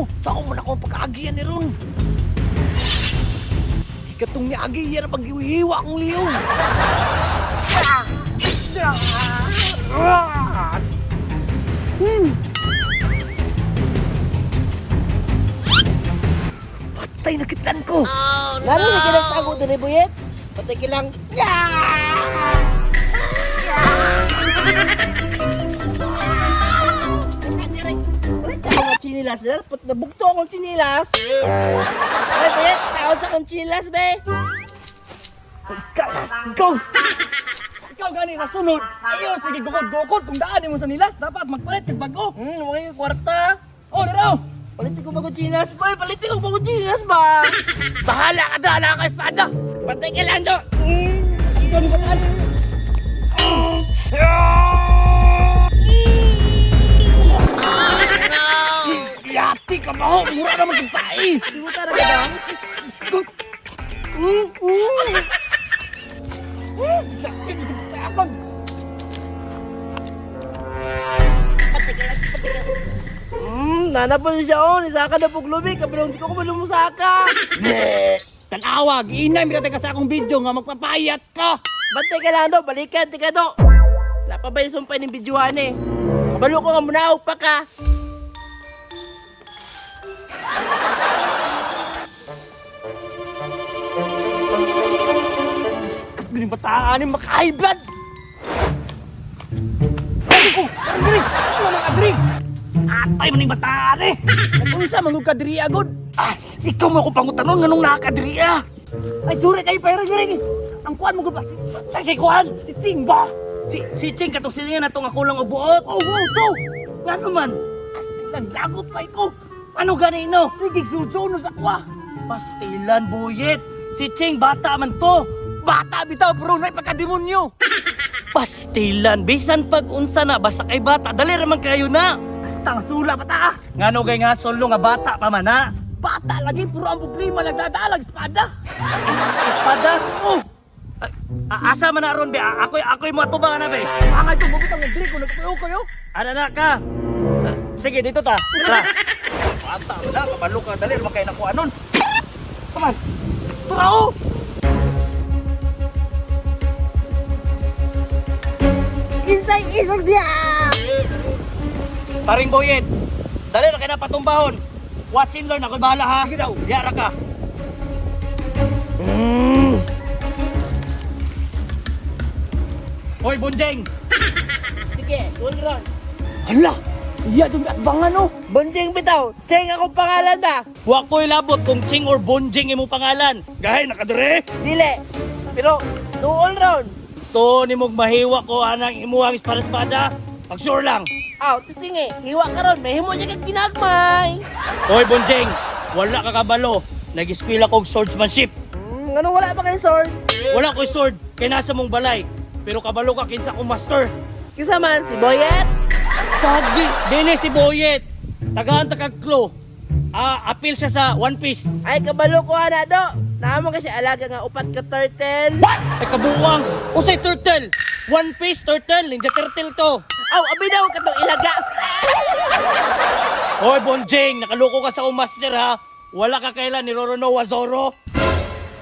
ko. Sa ako man ako ang pagkaagian ni Ron. Ikatong niagi yan ang paghiwa akong liyon. Patay na kitan ko. Lalo na kinagtago diri, Boyet. Patay kilang. Ulit ako nga chinilas nila. Nabugto akong chinilas. Ay, Boyet, taon sa akong chinilas, be. Kalas, go! Ikaw gani sa sunod. Ayo, sige, gukod-gukod. Kung daan mo sa nilas, dapat magpalit kag bago. Wala yung kwarta. Oh, daraw! Palitin ko bagong chinilas, boy. Palitin ko bagong chinilas ba? Bahala ka dala ka espada! Patay ka lang, do. Ikaw ni bataan! Yati ka ba ho? Mura naman kang tae! Simuta na ka ba? Sakit ko tapang! Patay ka lang, patay ka. Nanapon siya, oh. Nisaka na puglubi. Kabilong di ko kumalumusaka. Tanawa, giinay mi ka sa akong video nga magpapayat ka! Bantay ka lang, do. Balikan, tika, do. Wala pa ba yung sumpay ng videohan eh? Kabalo ko nga muna, pa ka. Gini bataan ni maka-high blood! Ay ko! Andri! Ano mga Andri? Atay man ning bataan eh! Nag-unsa man gud ka diri agod? Ah, ikaw mo ako pangutanon nganong naa ka diri ah. Ay sorry kayo pero diri. Ang kuan mo gud ba? Sa si kuan, si Ching ba? Si Ching katong silingan natong ako lang og buot. Oh, wow, to. Ngano man? Astilan lagot kay ko. Ano gani no? Sige sulsuno sa kuha. Pastilan buyit. Si Ching bata man to. Bata bitaw pero nay pagkademonyo. Pastilan bisan pag unsa na basta kay bata dali ra man kayo na. Basta ang sula bata ah. Ngano kay nga solo nga bata pa man na. Bata lagi pero ang problema nagdadalag espada. Espada. Oh, Asa man na ron be? Ako'y mo atubang na be. angay to mabutang ang drink ko nagkapayo kayo. Ana na ka. Ah, sige dito ta. Tara. Bata man na kabalo ka dali ra man kay nakuha nun. Come on. Tara oh. Kinsay isog diya! Paring Boyet, dali ra kay na patumbahon. Watch and learn, ako'y bahala ha. Sige daw. Yara ka. Hoy, Bonjeng! Sige, one round. Hala! Iya jud atbangan oh. Bonjing bitaw. Cheng akong pangalan ba? Wa ko'y labot kung Ching or Bonjeng imong pangalan. Gahay, nakadere! Dili. Pero, two all round. To ni mong mahiwa ko anang imuhang espada-espada. Pag sure lang. Aw, tising eh. Hiwa ka ron. May himo niya kag ginagmay. Hoy, Bonjeng! Wala ka kabalo. Nag-eskwela kog swordsmanship. Ano wala pa kayo sword? Wala ko'y sword kay nasa mong balay. Pero kabalo ka kinsa kong master. Kisa man, si Boyet. Pagi, dili si Boyet. Tagaan ta kag clue. Ah, appeal siya sa One Piece. Ay, kabalo ko ana do. Naamo kasi alaga nga upat ka turtle. What? Ay kabuwang. Usay turtle. One Piece turtle, Ninja Turtle to. Aw, abi daw katong ilaga. Hoy, Bonjing, nakaloko ka sa akong master ha. Wala ka kailan ni Roronoa Zoro.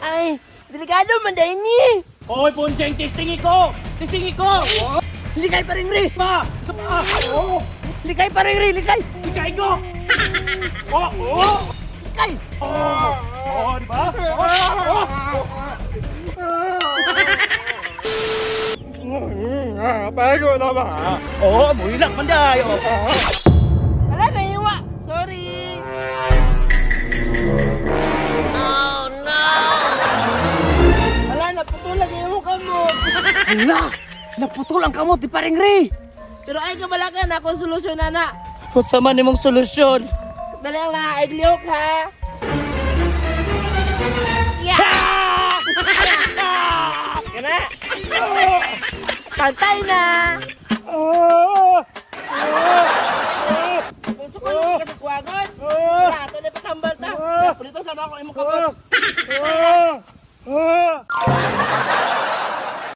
Ay, delikado man dahil ni. Hoy, Bonjing, testingi ko. Testingi ko. Oh, Likay pa rin ri. pa, isa pa. Oh, Likay pa rin ri, likay. likay ko. Oh, oh. Likay. Oh, oh, di ba? Oh, oh. Bago na ba? Oh, muhilak man dayo. Wala na hiwa. Sorry. Oh no. Wala na putulag yung mukha mo. Hala! Naputol ang kamot ni paring ri. Pero ay kabalakan na akong solusyon ana. Unsa man imong solusyon? Dali ang lang lihok ha. Yeah. Kana. Pantay na. Kung sukol mo ka sa kuwagon. Wala, ito na patambal ta. Pulito sana ako imong kamot.